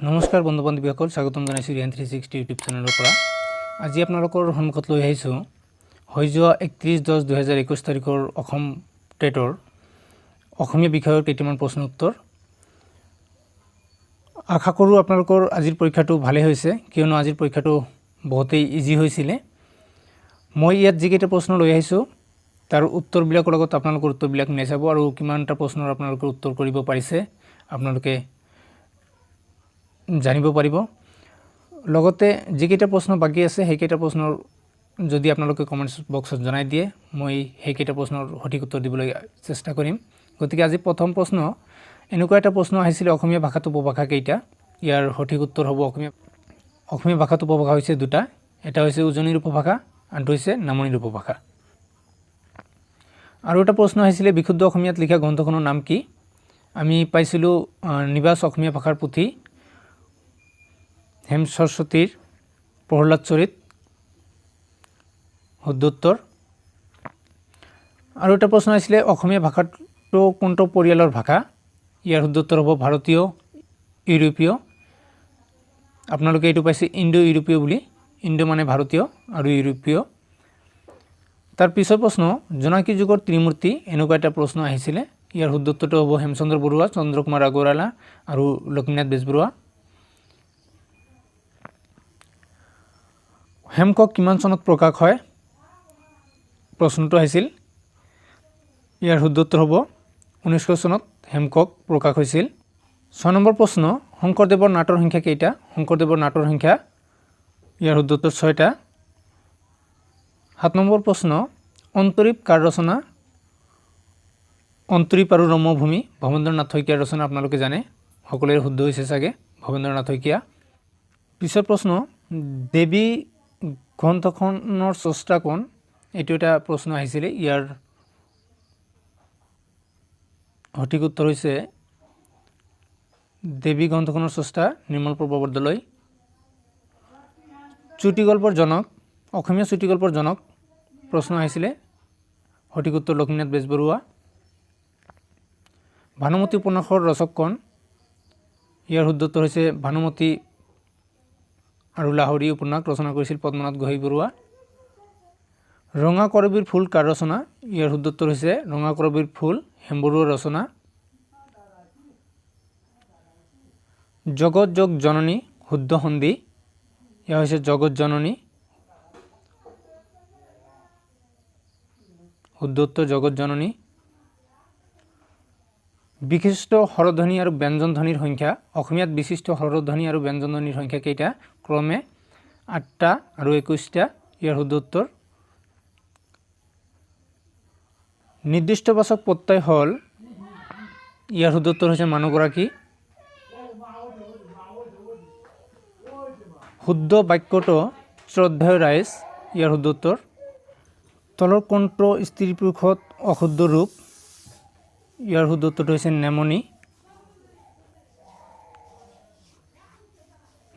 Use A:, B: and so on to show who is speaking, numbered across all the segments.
A: নমস্কাৰ বন্ধু বান্ধৱীসকল, স্বাগতম জনাইছোঁ ৰিয়ান 360 ইউটিউব চেনেলৰ পৰা। আজি আপোনালোকৰ সন্মুখত লৈ আহিছোঁ হৈ যোৱা 31/10/2021 তাৰিখৰ অসম টেটৰ অসমীয়া বিষয়ৰ কেইটামান প্ৰশ্ন উত্তৰ। আশা কৰোঁ আপোনালোকৰ আজিৰ পৰীক্ষাটো ভালেই হৈছে, কিয়নো আজিৰ পৰীক্ষাটো বহুতেই ইজি হৈছিলে। মই ইয়াত যিকেইটা প্ৰশ্ন লৈ আহিছোঁ তাৰ উত্তৰবিলাকৰ লগত আপোনালোকৰ উত্তৰবিলাক মিলাই চাব আৰু কিমানটা প্ৰশ্নৰ আপোনালোকে উত্তৰ কৰিব পাৰিছে আপোনালোকে জানিব পাৰিব। লগতে যিকেইটা প্ৰশ্ন বাকী আছে সেইকেইটা প্ৰশ্নৰ যদি আপোনালোকে কমেণ্টছ বক্সত জনাই দিয়ে, মই সেইকেইটা প্ৰশ্নৰ সঠিক উত্তৰ দিবলৈ চেষ্টা কৰিম। গতিকে আজি প্ৰথম প্ৰশ্ন এনেকুৱা এটা প্ৰশ্ন আহিছিলে, অসমীয়া ভাষাত উপভাষা কেইটা? ইয়াৰ সঠিক উত্তৰ হ'ব অসমীয়া ভাষাত উপভাষা হৈছে দুটা, এটা হৈছে উজনিৰ উপভাষা, আনটো হৈছে নামনিৰ উপভাষা। আৰু এটা প্ৰশ্ন আহিছিলে, বিশুদ্ধ অসমীয়াত লিখা গ্ৰন্থখনৰ নাম কি? আমি পাইছিলোঁ নিবাস অসমীয়া ভাষাৰ পুথি, হেম সৰস্বতীৰ প্ৰহ্লাদ চৰিত, শুদ্ধ উত্তৰ। আৰু এটা প্ৰশ্ন আহিছিলে, অসমীয়া ভাষাটো কোনটো পৰিয়ালৰ ভাষা? ইয়াৰ শুদ্ধ উত্তৰ হ'ব ভাৰতীয় ইউৰোপীয়। আপোনালোকে এইটো পাইছে ইণ্ডো ইউৰোপীয় বুলি, ইণ্ডো মানে ভাৰতীয় আৰু ইউৰোপীয়। তাৰ পিছৰ প্ৰশ্ন, জোনাকী যুগৰ ত্ৰিমূৰ্তি, এনেকুৱা এটা প্ৰশ্ন আহিছিলে। ইয়াৰ শুদ্ধ উত্তৰটো হ'ব হেমচন্দ্ৰ বৰুৱা, চন্দ্ৰকুমাৰ আগৰৱালা আৰু লক্ষ্মীনাথ বেজবৰুৱা। হেমকোষ কিমান চনত প্ৰকাশ হয়? প্ৰশ্নটো আহিছিল। ইয়াৰ শুদ্ধ উত্তৰ হ'ব 1900 চনত হেমকোষ প্ৰকাশ হৈছিল। 6 নম্বৰ প্ৰশ্ন, শংকৰদেৱৰ নাটৰ সংখ্যা কেইটা? শংকৰদেৱৰ নাটৰ সংখ্যা, ইয়াৰ শুদ্ধ উত্তৰ 6টা। 7 নম্বৰ প্ৰশ্ন, অন্তৰীপ কাৰ ৰচনা? অন্তৰীপ আৰু ৰম্যভূমি ভৱেন্দ্ৰনাথ শইকীয়াৰ ৰচনা, আপোনালোকে জানে, সকলোৰে শুদ্ধ হৈছে চাগে, ভৱেন্দ্ৰনাথ শইকীয়া। পিছৰ প্ৰশ্ন, দেৱী গ্ৰন্থখনৰ স্ৰষ্টা কোন? এইটো এটা প্ৰশ্ন আহিছিলে। ইয়াৰ সঠিক উত্তৰ হৈছে দেৱী গ্ৰন্থখনৰ স্ৰষ্টা নিৰ্মল প্ৰভা বৰদলৈ। চুটিগল্পৰ জনক, অসমীয়া চুটিগল্পৰ জনক প্ৰশ্ন আহিছিলে, সঠিক উত্তৰ লক্ষ্মীনাথ বেজবৰুৱা। ভানুমতী উপন্যাসৰ ৰচক কোন? ইয়াৰ শুদ্ধ উত্তৰ হৈছে ভানুমতী আৰু লাহৰী উপন্যাস ৰচনা কৰিছিল পদ্মনাথ গোহাঁই বৰুৱা। ৰঙা কৰবীৰ ফুল কাৰ ৰচনা? ইয়াৰ শুদ্ধ উত্তৰ হৈছে ৰঙা কৰবীৰ ফুল হেম বৰুৱাৰ ৰচনা। জগত যোগ জননী শুদ্ধ সন্ধি, ইয়াৰ হৈছে জগত জননী, শুদ্ধ উত্তৰ জগত জননী। বিশিষ্ট স্বৰধ্বনি আৰু ব্যঞ্জনধ্বনিৰ সংখ্যা, অসমীয়াত বিশিষ্ট স্বৰধ্বনি আৰু ব্যঞ্জনধ্বনিৰ সংখ্যা কেইটা? ক্ৰমে 8টা আৰু 21টা, ইয়াৰ শুদ্ধ উত্তৰ। নিৰ্দিষ্টবাচক প্ৰত্যয় হ'ল, ইয়াৰ শুদ্ধ উত্তৰ হৈছে মানুহগৰাকী। শুদ্ধ বাক্যটো শ্ৰদ্ধেয় ৰাইজ, ইয়াৰ শুদ্ধ উত্তৰ। তলৰ কোনটো স্ত্ৰী পুৰুষত অশুদ্ধ ৰূপ? ইয়াৰ শুদ্ধ উত্তৰটো হৈছে নেমনি।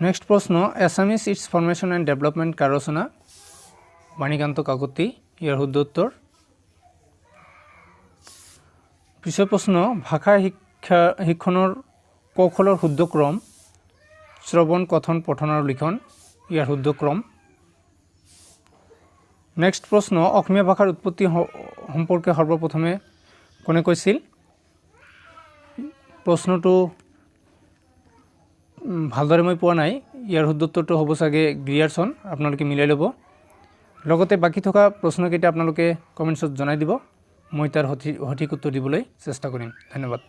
A: নেক্সট প্ৰশ্ন, Assamese its formation and development কাৰ ৰচনা? বাণীকান্ত কাকতি, ইয়াৰ শুদ্ধ উত্তৰ। পিছৰ প্ৰশ্ন, ভাষা শিক্ষণৰ কৌশলৰ শুদ্ধ ক্ৰম? শ্ৰৱণ, কথন, পঠন আৰু লিখন, ইয়াৰ শুদ্ধ ক্ৰম। নেক্সট প্ৰশ্ন, অসমীয়া ভাষাৰ উৎপত্তি সম্পৰ্কে সৰ্বপ্ৰথমে কোনে কৈছিল? প্ৰশ্নটো ভালদৰে মই পোৱা নাই, ইয়াৰ শুদ্ধ উত্তৰটো হ'ব চাগে গ্ৰিয়াৰছন, আপোনালোকে মিলাই ল'ব। লগতে বাকী থকা প্ৰশ্নকেইটা আপোনালোকে কমেণ্টছত জনাই দিব, মই তাৰ সঠিক উত্তৰ দিবলৈ চেষ্টা কৰিম। ধন্যবাদ।